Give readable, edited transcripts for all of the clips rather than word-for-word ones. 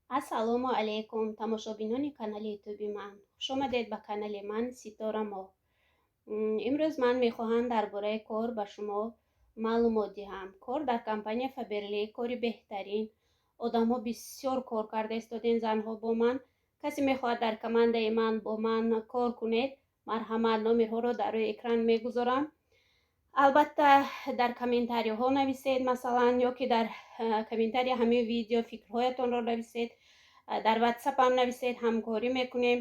Ассалому алайкум, тамошобинони канали Ютуби ман. Хушомадед ба канали ман Ситора Моҳ. Имрӯз ман мехоҳам дар бораи кор ба шумо маълумот диҳам. Кор дар компания Фаберлик кори беҳтарин. Одамҳо бисёр кор карда истодем, занҳо бо ман. Касе мехоҳад дар командаи ман бо ман кор кунед, марҳамат, номерҳоро дар рӯи экран мегузорам. Албатта, дар комментариҳо нависед, масалан, ё ки дар комментария ҳамин видео фикрҳоятонро нависед, дар Ватсапам нависед, ҳамкорӣ мекунем.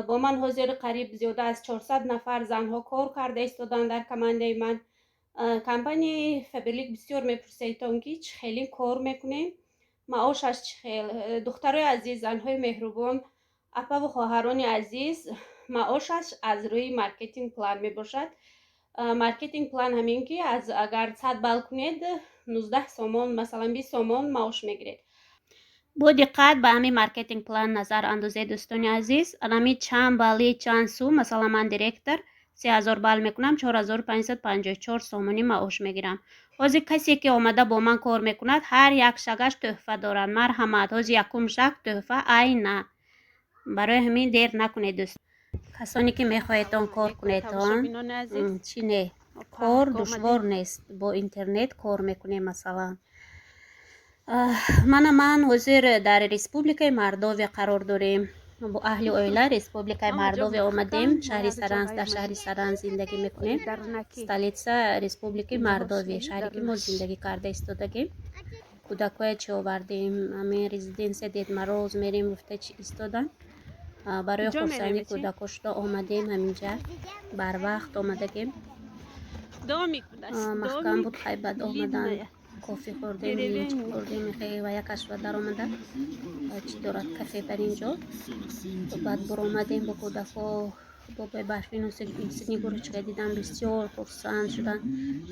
Бо ман ҳозир қариб зиёда аз 400 нафар занҳо кор карда истоданд дар командаи ман. Компанияи Фаберлик бисёр мепурседтон, ки чӣ хеле кор мекунем, маошаш чӣ хел. Духтарои азиз, занҳои меҳрубон, апаву хоҳарони азиз, маошаш аз рӯи маркетинг план мебошад. Маркетинг план ҳамин ки аз агар 100 балл кунед, 19 сомон, масалан, 20 сомон маош мегиред. Бо диққат ба ҳамин маркетинг план назар андозед, дӯстони азиз. Анами чанд балли, чанд сум. Масалан, ман директор, 3000 балл мекунам, 4554 сомонӣ маош мегирам. Ҳозир касе ки омада бо ман кор мекунад, ҳар як шагаш тӯҳфа дорад. Марҳамат, ҳозир якум шаг тӯҳфа айна. Барои ҳамин дер накунед, дӯст. Касоне ки мехоҳедон кор кунедон, чӣ не, кор душвор нест, бо интернет кор мекунем. Масалан, мана ман ҳозир дар Республикаи Мордовия қарор дорем. Бо аҳли оила Республикаи Мордовия омадем, шаҳри Саранск. Дар шаҳри Саранск зиндагӣ мекунем, столица Республикаи Мордовия, шаҳре ки мо зиндагӣ карда истодагем. Кӯдакҳое чӣ овардем, ҳамин резиденсия Дед Мороз мерем гуфта чӣ истоданд. Барои хурсандии кӯдакҳо шуда омадем ҳаминҷа, барвақт омадагем. Маҳкам буд, хай, баъд омадан кофе хӯрдем, блинчик хӯрдем ва якашва даромада чӣ дорад кафе дар ин ҷо. Баъд буромадем бо кӯдакҳо, бобои барфину Снегурочка дидам, бисёр хурсанд шуданд.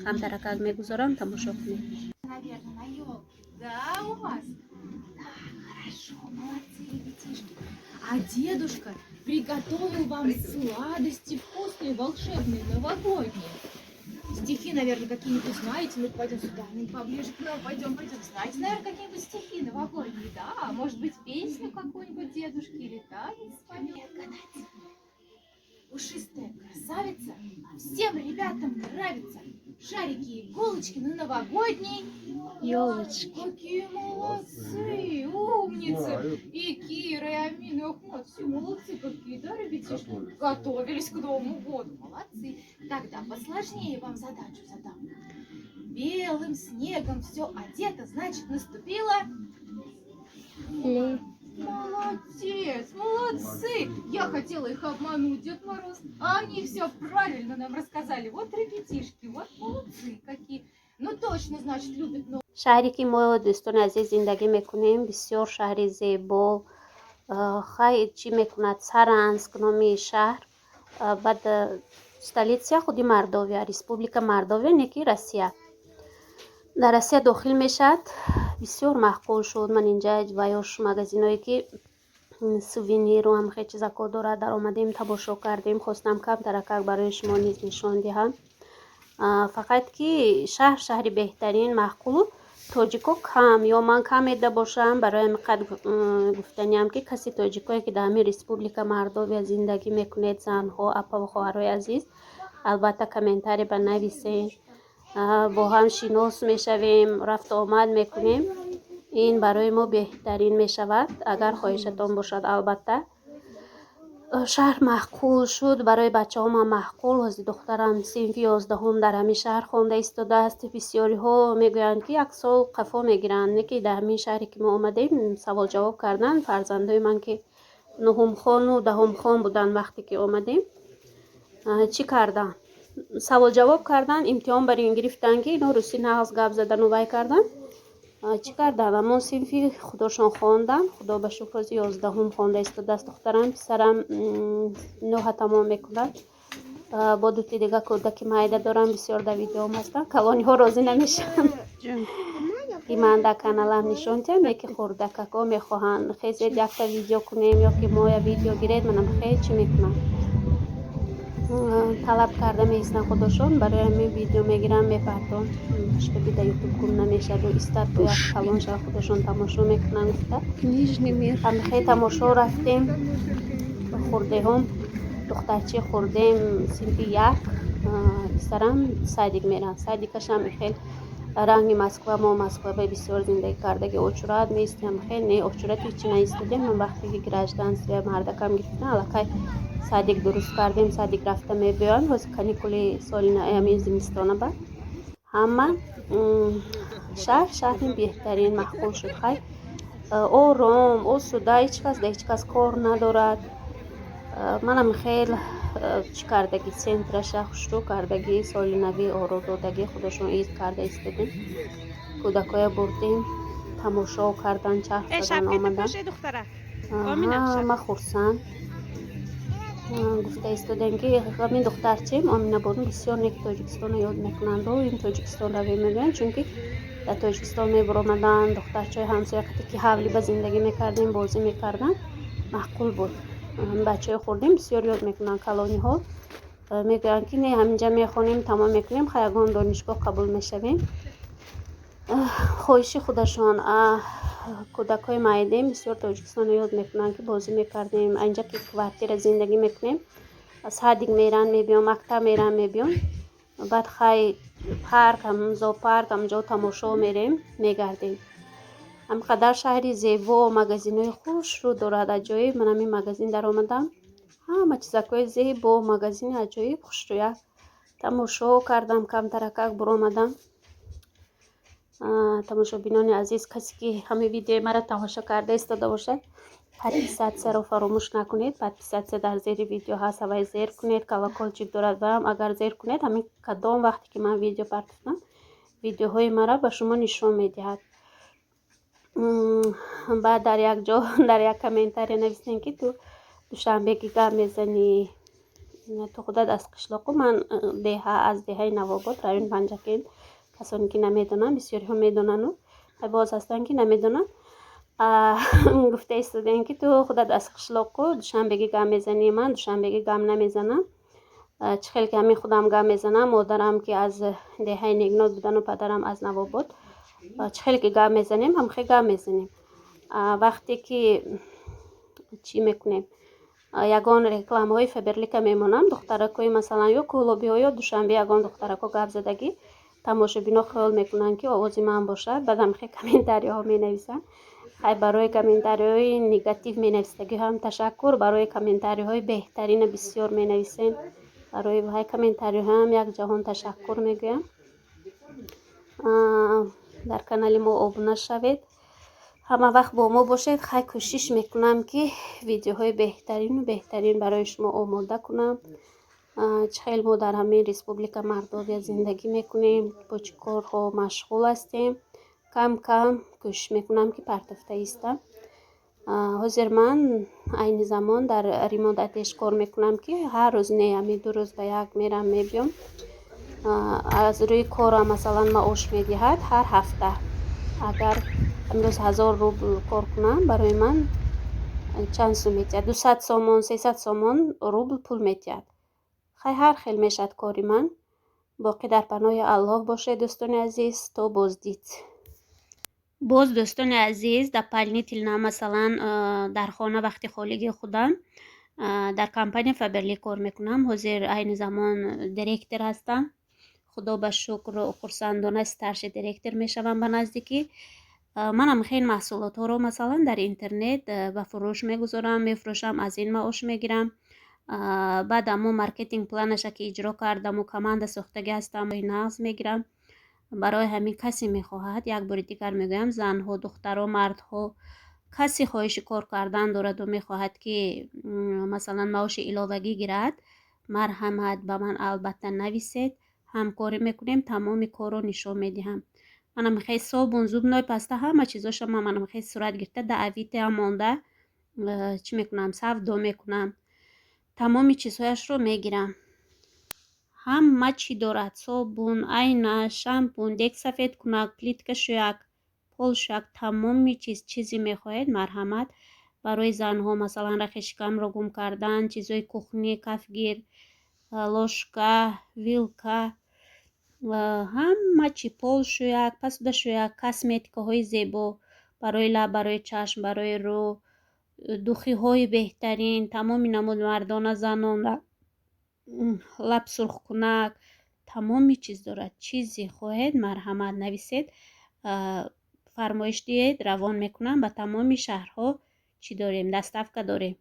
Камтаракак мегузорам, тамошо кунед. Наверное, на елке. Да, у вас? Да, хорошо, молодцы, ребятишки. А дедушка приготовил вам сладости вкусные, волшебные, новогодние. Стихи, наверное, какие-нибудь знаете? Ну, пойдем сюда, ну, поближе к нам, пойдем, пойдем. Знаете, наверное, какие-нибудь стихи новогодние, да? Может быть, песню какую-нибудь дедушки или танец споет? Гадать. Пушистая красавица всем ребятам нравится. Шарики и иголочки на новогодней Елочки. Какие молодцы, умницы. И Кира, и Амина, и Ахмат, все молодцы какие, да, ребятишки? Готовились к Новому году, молодцы. Тогда посложнее вам задачу задам. Белым снегом все одето, значит, наступило. Молодец, молодцы! Я хотела их обмануть, Дед Мороз, а они все правильно нам рассказали. Вот ребятишки, вот молодцы какие. Ну точно, значит, любят Новый Шаҳре ки мо, дӯстони азиз, зиндагӣ мекунем, бисёр шаҳри зебо. Хай, чӣ мекунад, Саранск номи шаҳр, баъд столица худи Мордовия, Республика Мордовия, не ки Россия, дар Россия дохил мешавад. Бисёр маъқул шуд. Ман инҷа ваёш магазиное ки сувениру ҳамхел чизако дорад, даромадем, тамошо кардем. Хостам камтаракак барои шумо низ нишон диҳам. Фақат ки шаҳр шаҳри беҳтарин, маъқулу тоҷико кам ё ман кам меда бошам. Барои ҳамин қад гуфтаниам, ки каси тоҷикое ки дар ҳамин Республика Мордовия зиндагӣ мекунед, занҳо, апаву хоҳарои азиз, албатта, комментарий ба нависед, бо ҳам шинос мешавем, рафту омад мекунем. Ин барои мо беҳтарин мешавад, агар хоҳишатон бошад, албатта. Шаҳр маъқул шуд, барои бачаҳомам маъқул. Ҳозир духтарам синфи 11-ум дар ҳамин шаҳр хонда истодааст. Бисёриҳо мегӯянд, ки як сол қафо мегиранд, не ки дар ҳамин шаҳре ки мо омадем, саволҷавоб кардан, фарзандои ман ки нуҳумхону даҳумхон буданд, вақте ки омадем, чӣ карданд? Саволҷавоб кардан, имтиҳон бар ин гирифтанд, ки ино русӣ нағз гап задану вай карданд. Чӣ карданд? Ҳамон синфи худошон хонданд. Худо ба шукр, ҳозир 11-ум хонда истодааст духтарам, писарам нӯҳа тамом мекунад. Бо дути дига кӯдаки майда дорам, бисёр дар видеом ҳастанд. Калониҳо розӣ намешаванд, ки ман дар каналам нишон диҳам, яке хурдакако мехоҳанд: хезед, якта видео кунем ё ки моя видео гиред. Манам хел чӣ мекунам. Талаб карда меистанд худошон. Барои ҳамин видео мегирам, мепартом, чтобы да Ютуб гум намешаду истад, то як калон шава, худошон тамошо мекунанд гуфта. Книжный мир. Ҳамихе тамошо рафтем. Хурдеҳом, духтарчи хурдем синфи як, писарам садик меранд. Садикашам хел ранги Москва. Мо Москва ба бисёр зиндагӣ кардаги, очурат меистем. Хел не, очурат ҳечи наистодем. Вақте ки гражданство мардакам гирифтан, аллакай садик дуруст кардем, садик рафта мебиёянд. Ҳозир каникули соли ҳамин зимистона ба ҳама шаҳр, шаҳри беҳтарин маъқул шуд. Хай, ором, осуда, ҳеҷ кас да ҳеҷ кас кор надорад. Манам хел чӣ кардагӣ, центраша хушрӯ кардагӣ, соли нави оро додагӣ, худошон ид карда истодем. Кӯдакоя бурдем, тамошо кардан, чарх задан омадан, ҳама хурсанд. Гуфта истодем, ки ҳамин духтарчим Омина бону бисёр неки Тоҷикистонро ёд мекунанд. Ин Тоҷикистон равем мегӯянд, чунки дар Тоҷикистон мебуромаданд, духтарчаҳои ҳамсоя қати, ки ҳавлӣ ба зиндагӣ мекардем, бозӣ мекарданд, маъқул буд. Бачаҳои хурдем бисёр ёд мекунанд. Калониҳо мегӯянд, ки не, ҳаминҷа мехонем, тамом мекунем, хай, ягон донишгоҳ қабул мешавем, хоҳиши худашон. Кӯдакҳои майдем бисёр Тоҷикистонро ёд мекунанд, ки бозӣ мекардем. Инҷа ки квартира зиндагӣ мекунем, садик меран, мебиён, мактаб меран, мебиён, баъд хай парк, зоопарк, ҳамҷо тамошо мерем, мегардем. Ҳамқадар шаҳри зебо, магазинҳои хушрӯ дорад, аҷоиб. Ман ҳамин магазин даромадам, ҳама чизакҳои зебо, магазини аҷоиб хушрӯя. Тамошо кардам, камтаракак буромадам. Тамошобинони азиз, касе ки ҳамин видеои маро тамошо карда истода бошад, подписатьсяро фаромӯш накунед. Подписаться дар зери видео ҳаст, ҳавай зер кунед, колокольчик дорад ваам агар зер кунед, ҳамин кадом вақте ки ман видео партофтам, видеоҳои маро ба шумо нишон медиҳад. Баъд дар як ҷо, дар як комментария нависем, ки ту душанбеги гап мезанӣ, ту худат аз қишлоқу. Ман деҳа, аз деҳаи Навобод, райони Панҷакент. Касоне ки намедонанд, бисёриҳо медонану боз ҳастанд, ки намедонанд, гуфта истодем, ки ту худат аз қишлоқу душанбеги гап мезанӣ. Ман душанбеги гап намезанам. Чӣ хел ки ҳамин худам гап мезанам, модарам ки аз деҳаи Негнот будану падарам аз Навобод, чӣ хеле ки гап мезанем, ҳамхел гап мезанем. Вақте ки чӣ мекунем, ягон рекламаҳои Фаберлика мемонам, духтаракҳои, масалан, ё кӯлобиҳо, ё Душанбе, ягон духтаракҳо гап задагӣ, тамошобино хаёл мекунанд, ки овози ман бошад. Баъд ҳамхел комментарияҳо менависанд. Хай, барои комментарияҳои негатив менависагиҳоам ташаккур, барои комментарияҳои беҳтарина бисёр менависем, барои ҳай комментарияҳоам як ҷаҳон ташаккур мегӯям. Дар канали мо обуна шавед, ҳама вақт бо мо бошед. Хай, кӯшиш мекунам, ки видеоҳои беҳтарину беҳтарин барои шумо омода кунам. Чӣ хел мо дар ҳамин Республика Мордовия зиндагӣ мекунем, бо чӣ корҳо машғул ҳастем, кам кам кӯшиш мекунам, ки партофта истам. Ҳозир ман айни замон дар ремонт атеш кор мекунам, ки ҳар рӯз не, ҳамин 2 рӯз ба як мерам, мебиём. Аз рӯи корам, масалан, маош медиҳад ҳар ҳафта. Агар имрӯз 1000 рубл кор кунам, барои ман чанд сум метиҳад? 200 сомон, 300 сомон рубл пул метиҳад. Хай, ҳар хел мешавад кори ман. Боқӣ дар паноҳи Аллоҳ бошед, дӯстони азиз, то боздид. Боз, дӯстони азиз, дополнительно, масалан, дар хона вақти холигии худам дар компания Фаберлик кор мекунам. Ҳозир айни замон директор ҳастам. Худо ба шукр, хурсандона старший директор мешавам ба наздикӣ. Манам хеле маҳсулотҳоро, масалан, дар интернет ба фурӯш мегузорам, мефурӯшам, аз ин маош мегирам. Баъд амо маркетинг планаша ки иҷро кардаму команда сохтагӣ ҳастам, нағз мегирам. Барои ҳамин касе мехоҳад, як бори дигар мегӯям, занҳо, духтаро, мардҳо, касе хоҳиши кор кардан дораду мехоҳад, ки, масалан, маоши иловагӣ гирад, марҳамат, ба ман албатта нависед, ҳамкорӣ мекунем, тамоми корро нишон медиҳам. Манам хел собун, зубной паста, ҳама чизоша манам хел сурат гирифта, да Авитоам монда, чӣ мекунам, савдо мекунам, тамоми чизҳояшро мегирам. Ҳама чӣ дорад: собун, айна, шампун, дег сафедкунак, плитка шӯяк, полшӯяк, тамоми чиз. Чизе мехоҳед, марҳамат. Барои занҳо, масалан, рахи шикамро гум кардан, чизҳои кухни, кафгир. Ложка, вилка, ҳама чи, полшӯяк, посудашӯяк, косметикаҳои зебо барои лаб, барои чашм, барои рӯ, духиҳои беҳтарин, тамоми намуд мардона, занона, лаб сурхкунак, тамоми чиз дорад. Чизе хоҳед, марҳамат, нависед, фармоиш диҳед, равон мекунам ба тамоми шаҳрҳо. Чӣ дорем? Доставка дорем.